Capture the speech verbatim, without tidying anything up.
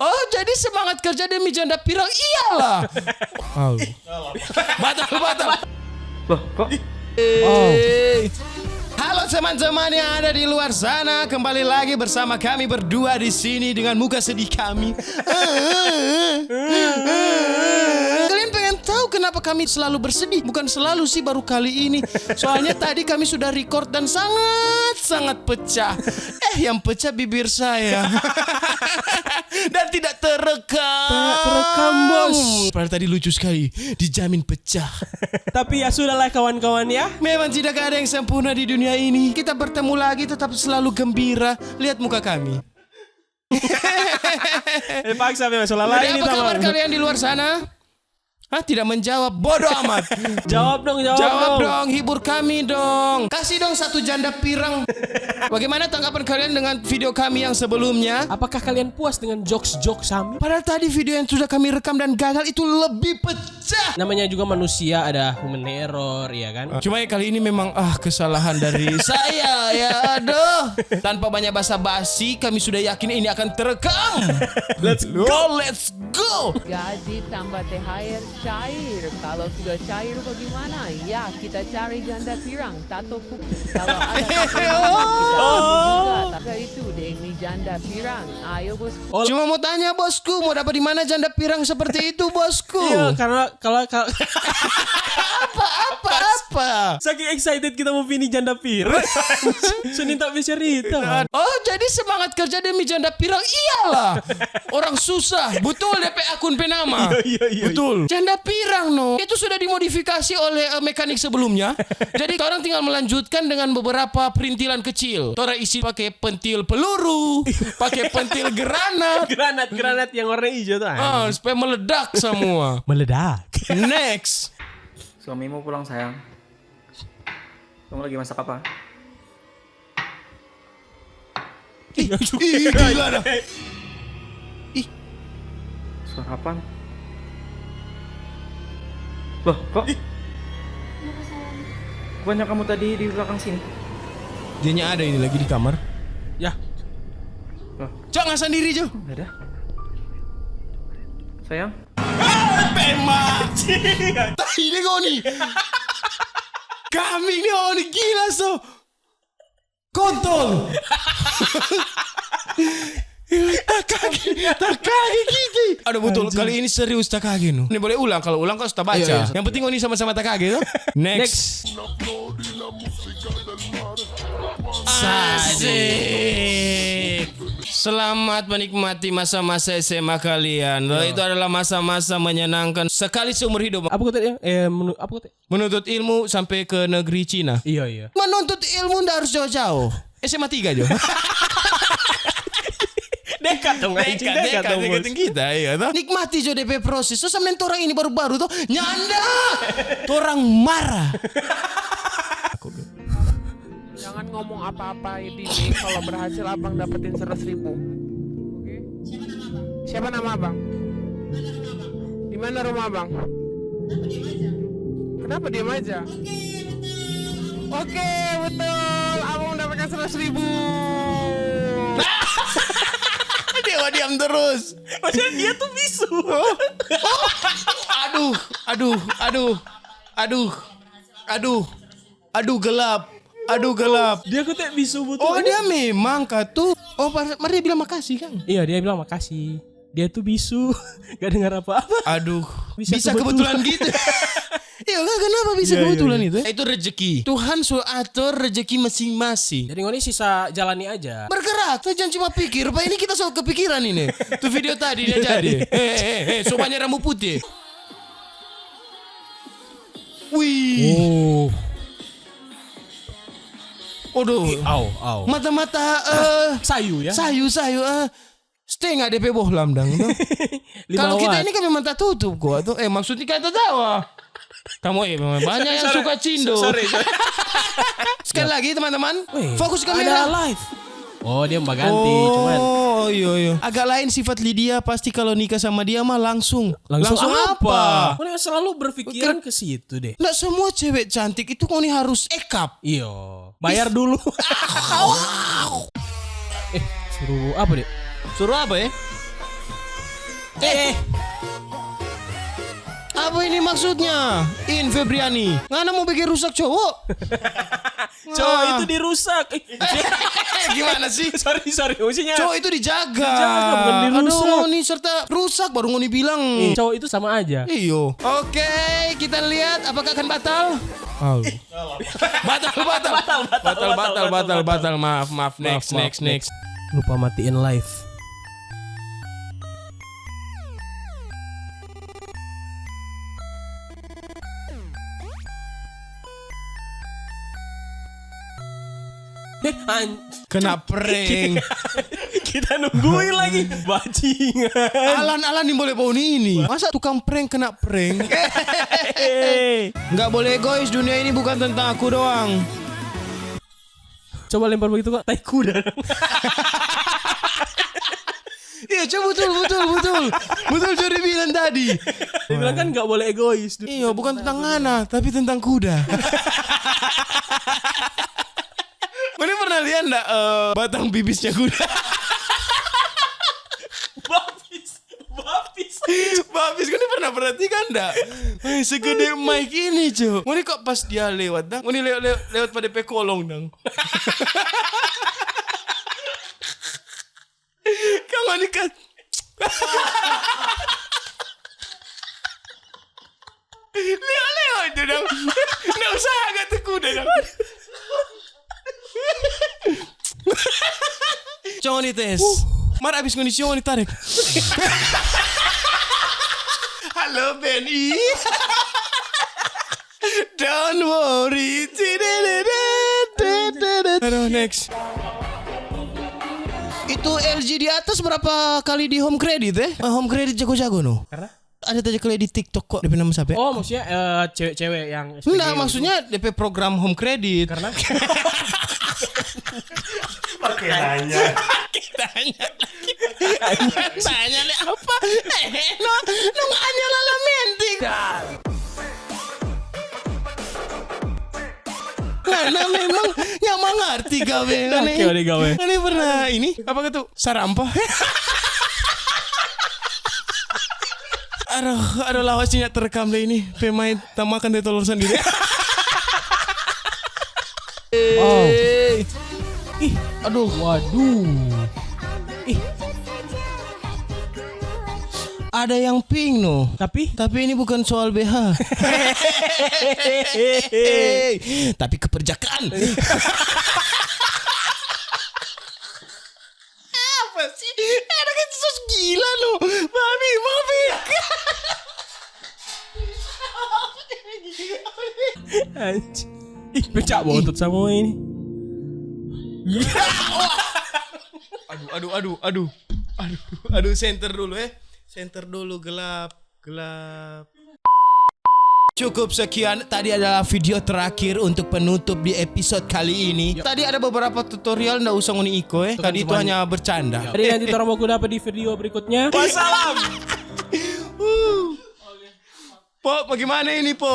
Oh, jadi semangat kerja demi janda pirang? Iyalah. Au. Batal, batal. Loh, kok? Eh. Halo teman-teman yang ada di luar sana, kembali lagi bersama kami berdua di sini dengan muka sedih kami. Kalian pengen tahu kenapa kami selalu bersedih? Bukan selalu sih, baru kali ini. Soalnya tadi kami sudah record dan sangat-sangat pecah. Eh, yang pecah bibir saya. Dan tidak terekam. Tak terekam, Bos. Padahal tadi lucu sekali. Dijamin pecah. Tapi ya sudahlah, kawan-kawan, ya. Memang tidak ada yang sempurna di dunia ini. Kita bertemu lagi, tetap selalu gembira. Lihat muka kami. Eh, paksa memang, so lalai. Jadi, ini apa kabar kalian di luar sana? Hah, tidak menjawab? Bodoh amat. Jawab dong, jawab dong. Jawab dong, hibur kami dong. Kasih dong satu janda pirang. Bagaimana tanggapan kalian dengan video kami yang sebelumnya? Apakah kalian puas dengan jokes-jokes kami? Padahal tadi video yang sudah kami rekam dan gagal itu lebih pecah. Namanya juga manusia, ada human error, ya kan? Cuma ya kali ini memang, ah, kesalahan dari saya, ya, aduh. Tanpa banyak basa-basi, kami sudah yakin ini akan terekam. Let's go, let's go. Gaji tambah T H R cair. Kalau sudah cair bagaimana? Ya, kita cari janda pirang, tato puki. Kalau ada tato puki, kita ambil juga. Tapi itu demi janda pirang. Ayo, bos. Cuma mau tanya, bosku, mau dapat di mana janda pirang seperti itu, bosku? Iya, karena kalau, kalau Apa, apa, apa? Saking excited kita mau pilih janda pirang. Senin tak bisa cerita. Oh, jadi semangat kerja demi janda pirang? Iyalah. Orang susah. Betul, D P akun pe nama. Iya, iya, iya. Betul. Janda pirang, no. Itu sudah dimodifikasi oleh, eh, mekanik sebelumnya. Jadi, orang tinggal melanjutkan dengan beberapa perintilan kecil. Tora isi pakai pentil peluru, pakai pentil granat. Granat, granat yang warna hijau tuh. Ah, supaya meledak semua. Meledak. Next. Suamimu pulang, sayang. Kamu lagi masak apa? Ih, ih, gila dah. Ih. Suara apaan? Loh, kok? Bukannya kamu tadi di belakang sini? Dianya ada ini lagi di kamar. Ya. Loh. Jangan sendiri, Jo. Ada. Sayang. Pema. Tahi deh kau nih. Kami nih, oh, nih gila, so. Kontol. Takage, takage kiki. Aduh, betul. Anjing. Kali ini serius takage, no. Ini boleh ulang, kalau ulang kau sudah baca. Iya, iya. Yang penting kau ini sama-sama takage, to? Next. Next. Asik. Selamat menikmati masa-masa S M A kalian. Iya. Itu adalah masa-masa menyenangkan sekali seumur hidup. Apa kata dia? Eh, menu-, apa kata? Menuntut ilmu sampe ke negeri Cina. Iya, iya. Menuntut ilmu nda harus jao-jao. S M A tiga jo. Dekat dong, anjing, dekat, dekat dong, dekat Bos. Kita, iya, toh. Nikmati jo depe proses. So, sampe torang ini baru-baru, toh. Nyanda! Torang marah. Jangan ngomong apa-apa, Dini. Kalau berhasil, abang dapetin seratus ribu. Oke? Siapa nama abang? Di mana rumah abang? Kenapa diam aja? Oke, betul. Abang mendapatkan seratus ribu. Dia mau diam terus. Maksudnya dia tuh bisu. Aduh, aduh, aduh, aduh, aduh, aduh gelap, aduh gelap. Dia kok tak bisu betul. Oh, dia memang katu. Oh, mar dia bilang makasih kan? Iya, dia bilang makasih. Dia tuh bisu, gak dengar apa-apa. Aduh, bisa kebetulan gitu. Iya, kan, kenapa bisa kebetulan itu, eh? Itu rezeki. Tuhan su atur rezeki masing-masing. Jadi ngoni sisa jalani aja. Bergerak, tuh jangan cuma pikir. Pak, ini kita so kepikiran ini. Tuh video tadi dia jadi. Eh, eh, eh, so banyak rambut putih. Wih. Oh. Aduh. Ih, au, au. Mata-mata, eh, sayu, ya? Sayu, sayu, eh. Stenga depe bohlam dang, to. Kalo kita ini kan memang tatutup kwa, to. Eh, maksudnya kan tatawa. Kamu, eh, memang banyak yang suka cindo. Sekali lagi, teman-teman, fokus kamera. Ada live. Oh, dia mau ganti, cuman. Oh, iya, iya. Agak lain sifat Lydia, pasti kalo nikah sama dia mah langsung. Langsung apa? Kau selalu berpikiran ke situ deh. Nggak semua cewek cantik itu kau ni harus ekap. Iyo. Bayar dulu. Eh, suruh apa, Dek? Suruh apa, ya? Eh. Apa ini maksudnya? In Febriani, ngana mo bikin rusak cowok? Cowok itu dirusak. Eh, gimana sih? Sorry, sorry. Maksudnya cowok itu dijaga. Dijaga, bukan dirusak. Aduh, ngoni serta rusak baru ngoni bilang. Eh, cowok itu sama aja. Iyo. Oke, kita lihat apakah akan batal. Oh. Batal, batal. Batal, batal, batal, batal, batal. Maaf, maaf. Next, maaf, next, maaf, next. Lupa matiin live. Eh, an-, kena prank. Kita nungguin lagi, bajingan. Alan, Alan yang boleh bau ini. Masa tukang prank kena prank? Nggak boleh egois, dunia ini bukan tentang aku doang. Coba lempar begitu kok, tai kuda. Iya, coba betul, betul, betul. Betul, Jody bilang tadi. Dia bilang kan nggak boleh egois. Iya, bukan tentang ngana, tapi tentang kuda. Mana pernah lihat ndak, eh, batang bipisnya kuda? Babis. Babis. Babis, kau ni pernah perhatikan ndak? Eh, segede mic ini, cu. Ngoni kok pas dia lewat, dang? Ngoni lewat, lewat, lewat pada pe kolong, dang. Kau ngoni kan. Leo-leo itu dong. Nggak usah agak teku deh dong. Cong ni tes. Mar abis ngoni cong ni tarik. Halo Benny. Don't worry. Aduh, next. Itu L G di atas berapa kali di home credit, eh? Eh, home credit jago-jago no. Karena? Ada tadi kali di TikTok kok, depe nama siapa? Oh, maksudnya, eh, cewek-cewek yang S P G. Enggak, gitu. Maksudnya depe program home credit. Karena? Pakai nanya. Pakai nanya lagi. Tanya le apa? Eh, no, no nanya lala menting. Ngana memang nyamang arti gawe. Oke, ngana, udah gawe. Ngana pernah ini? Apa kata? Sarampa. Aduh, aduh, lawas nya terekam deh ini. Pemain tamakan deh tolong sendiri. Wow. Eh. Ih, aduh. Waduh. Ih. Ada yang pink no. Tapi? Tapi ini bukan soal B H. Tapi keperjakaan. Apa sih? Anak itu sos gila no. Mami, mami. Anjing. Ih, pecah botot sama ini. Aduh, aduh, aduh, aduh. Aduh, aduh, center dulu, eh. Center dulu, gelap, gelap. Cukup sekian, tadi adalah video terakhir untuk penutup di episode kali ini. Tadi ada beberapa tutorial, nda usah ngoni iko, eh. Tadi itu hanya bercanda. Jadi nanti torang baku dapa di video berikutnya. Wassalam. Uh. Po, bagaimana ini, Po?